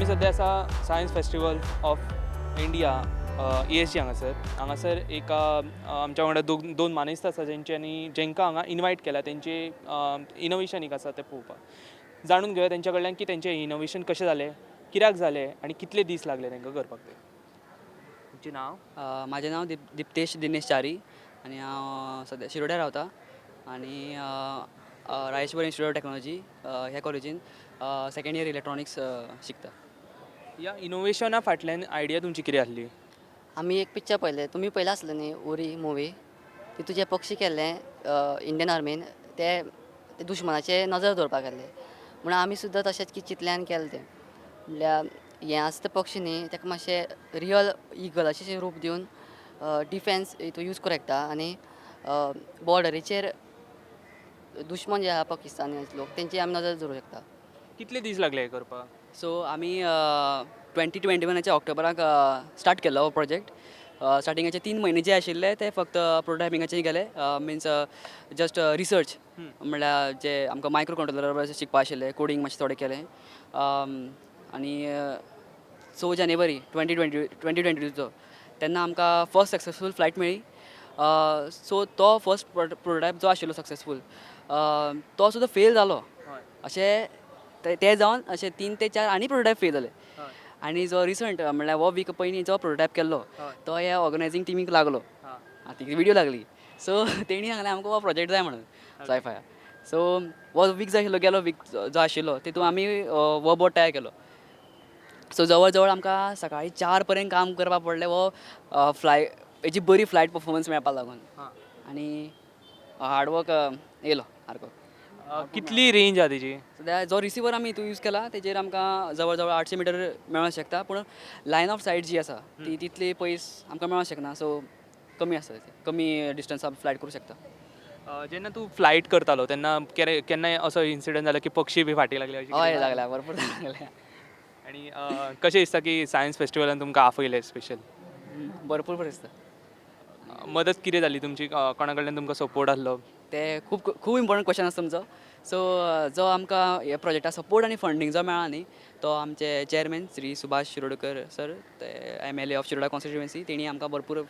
सद्या आसा science festival of India ESG हांगासर. हांगासर एक आमच्या वांगडा दोन मानेस्त आसा जेंच्यांनी जेंकां हांगा इनवायट केला तेंचे इनोवेशन एक आसा तें पळोवपाक. जाणून घेवया तेंच्या कडल्यान की तेंचें इनोवेशन कशें जालें, कित्याक जालें आनी कितले दीस लागले तांकां करपाक तें. तुमचें नांव? म्हाजें नांव दिप्तेश दिनेश च्यारी आनी हांव सद्या शिरोड्या रावता आनी राजेश्वर इन्स्टिट्यूट ऑफ टॅक्नॉलॉजी ह्या कॉलेजीन सेकेंड इयर इलेक्ट्रॉनिक्स शिकता. ह्या इनोवेशना फाटल्यान आयडिया तुमची कितें आसली? आमी एक पिक्चर पळयलें, तुमी पळयलां आसलें न्ही, उरी मुवी. तितू जे पक्षी केल्ले इंडियन आर्मीन ते दुश्मनाचे नजर दवरपाक केल्ले, म्हणून आमी सुद्दां तशेंच की चिंतल्यान केलें तें. म्हणल्यार हें आसता तें पक्षी न्ही, ताका मातशें रियल इगलाचें रूप दिवन डिफेन्स हितून यूज करूं शकता आनी बॉर्डरीचेर दुश्मन जे आहा पाकिस्तानी लोक तेंची आमी नजर दवरूं शकता. कितले दीस लागले हें करपाक? सो आमी 2021 ऑक्टोबराक स्टार्ट केल्लो हो प्रोजेक्ट. स्टार्टिंगाचे 3 म्हयने जे आशिल्ले ते फक्त प्रोटोटायपिंगाचे गेले, मिन्स जस्ट रिसर्च, म्हणल्यार जे आमकां मायक्रो कंट्रोलर शिकपा आशिल्ले, कोडींग मातशें थोडें केलें. आनी 6 जानेवारी 2022 तेन्ना आमकां फर्स्ट सक्सेसफूल फ्लायट मेळ्ळी. सो तो फर्स्ट प्रोटोटायप जो आशिल्लो सक्सेसफूल तो सुद्दां फेल जालो. अशें ते जावन अशे 3 ते 4 आनी प्रोटोटायप फेल जाले. आनी जो रिसंट म्हणल्यार हो वीक पयलीं जो प्रोटोटायप केल्लो तो ह्या ऑर्गनायजींग टिमीक लागलो, ती व्हिडियो लागली. सो तेणी सांगलें आमकां हो प्रोजेक्ट जाय म्हणून सायफाय. सो हो वीक जो आशिल्लो गेलो वीक जो आशिल्लो तितून आमी हो बोट तयार केलो. सो जवळ जवळ आमकां सकाळीं 4 पर्यंत काम करपाक पडलें हो फ्लाय हेजी बरी फ्लायट परफॉर्मन्स मेळपाक लागून. आनी हार्डवर्क येयलो सारको. कितली रेंज आहा तेजी? सद्या जो रिसिवर आमी हितून यूज केला तेजेर आमकां जवळ जवळ 800 मिटर मेळोंक शकता, पूण लायन ऑफ सायट जी आसा ती तितली पयस आमकां मेळोंक शकना. सो कमी आसा, कमी डिस्टन्सार फ्लायट करूं शकता. जेन्ना तूं फ्लायट करतालो तेन्ना केन्नाय असो इन्सिडंट जालो की पक्षी बी फाटीं लागले? हय लागल्या, भरपूर लागल्या. आनी कशें दिसता की सायन्स फेस्टिवलान तुमकां आपयलें स्पेशल? भरपूर बरें दिसता. मदत कितें जाली तुमची, कोणा कडल्यान तुमकां सपोर्ट आसलो? ते खूब खूब इम्पॉर्टंट क्वेश्चन आसा तुमचो. सो जो आमकां ह्या प्रोजेक्टाक सपोर्ट आनी फंडींग जो मेळ्ळा न्ही तो आमचे चेअरमॅन श्री सुभाष शिरोडकर सर, ते MLA of Shiroda constituency, तेणी आमकां भरपूर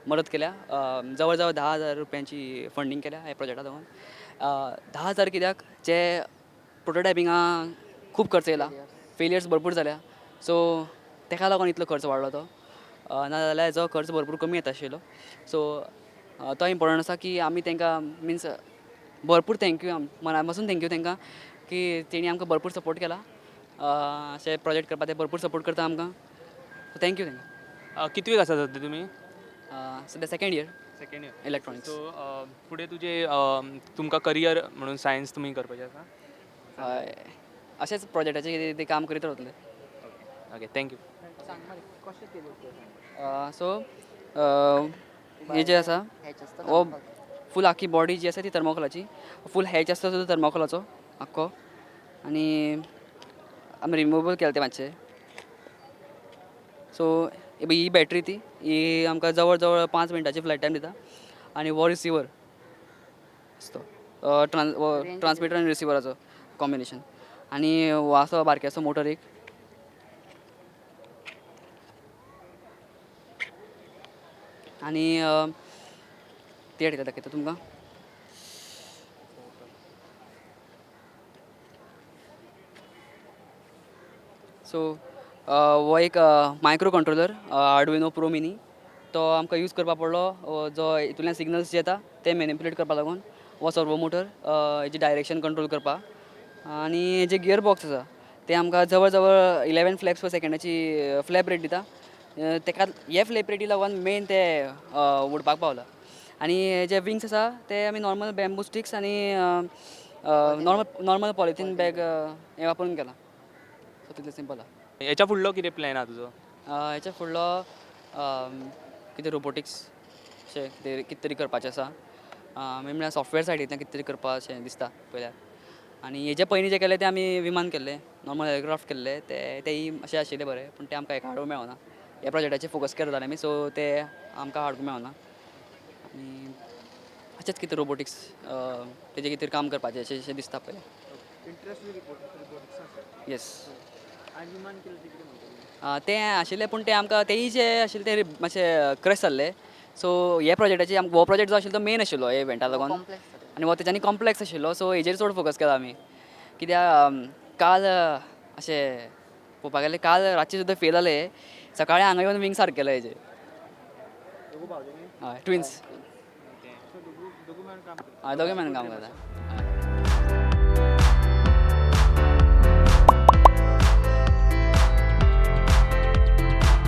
मदत केल्या. जवळ जवळ 10,000 रुपयांची फंडींग केल्या ह्या प्रोजेक्टाक लागून. 10,000 कित्याक, जे प्रोटोटायपिंगा खूब खर्च येयला, फेलियर्स भरपूर जाल्या, सो तेका लागून इतलो खर्च वाडलो तो. नाजाल्यार जो खर्च भरपूर कमी येता आशिल्लो. सो तो इम्पॉर्टंट आसा की आमी तांकां मिन्स भरपूर thank you, मना पासून thank you तांकां की तेणी आमकां भरपूर सपोर्ट केला. अशें प्रोजेक्ट करपाक ते भरपूर सपोर्ट करता आमकां. सो thank you तांकां. कितवेक आसा सद्या तुमी? सद्या second year. Second year electronics. So फुडें तुजें तुमकां करियर म्हणून सायन्स तुमी करपाचें आसा? हय, अशेंच प्रोजेक्टाचें कितें तें काम करीत रावतलें. Okay, thank you. सो हे जे आसा हो फूल आख्खी बॉडी जी आसा ती थर्मोकोलाची, फूल हॅच आसता तो थर्मोकोलाचो आख्खो, आनी आमी रिमुवेबल केलें तें मातशें. सो ही बॅटरी ती ही आमकां जवळ जवळ 5 मिनटाची फ्लायट टायम दिता. आनी हो रिसिवर तो ट्रान्समिटर आनी रिसिवराचो कॉम्बिनेशन. आनी हो आसा बारकेसो मोटर एक. आनी ते दाखयता तुमकां. सो हो एक micro controller Arduino pro mini, तो आमकां यूज करपाक पडलो जो हितूंतल्यान सिग्नल्स जे येता ते मॅनिपुलेट करपाक लागून. हो सर्वो मोटर हेजी डायरेक्शन कंट्रोल करपाक. आनी जे गियर बॉक्स आसा ते आमकां जवळ जवळ 11 फ्लॅप्स पर सेकंडाची फ्लॅप रेट दिता. तेका हे फ्लॅप रेटी लागून मेन ते उडपाक पावला. आनी जे विंग्स आसा ते आमी नॉर्मल बॅम्बू स्टिक्स आनी नॉर्मल पॉलिथीन बॅग हें वापरून केलां. सो तितलें सिंपल आसा. हेच्या फुडलो कितें प्लॅन आसा तुजो? हेच्या फुडलो कितें रोबोटिक्स अशें कितें तरी करपाचें आसा. मेन म्हणल्यार सॉफ्टवॅर सायडींतल्यान कितें तरी करपाक अशें दिसता पयल्यार. आनी हेजे पयलीं जे केल्ले ते आमी विमान केल्ले, नॉर्मल एअरक्राफ्ट केल्ले, तेय अशें आशिल्ले बरें, पूण ते आमकां हेका हाडूंक मेळना. ह्या प्रोजेक्टाचेर फोकस करताले आमी, सो ते आमकां हाडूंक मेळना. आनी अशेंच कितें रोबोटिक्स तेजे कितें काम करपाचें अशें दिसता पयलें. इंट्रस्ट रोबोटिक्स आसा? येस. तें आशिल्लें, पूण तें आमकां तेय जे आशिल्ले ते मातशे क्रॅश जाल्ले. सो हे प्रोजेक्टाचे आमकां हो प्रोजेक्ट जो आशिल्लो तो मेन आशिल्लो हे इवेंटा लागून. Complex जालें. आनी हो तेच्यानी कॉम्प्लेक्स आशिल्लो, सो हेजेर चड फोकस केला आमी, कित्याक काल अशें पळोवपाक गेल्यार काल रातचें सुद्दां फेल जालें, सकाळीं हांगा येवन विंग सारकें केलो हेजेर. हय, ट्विन्स. हय, दोगूय मेळून काम करता. हय.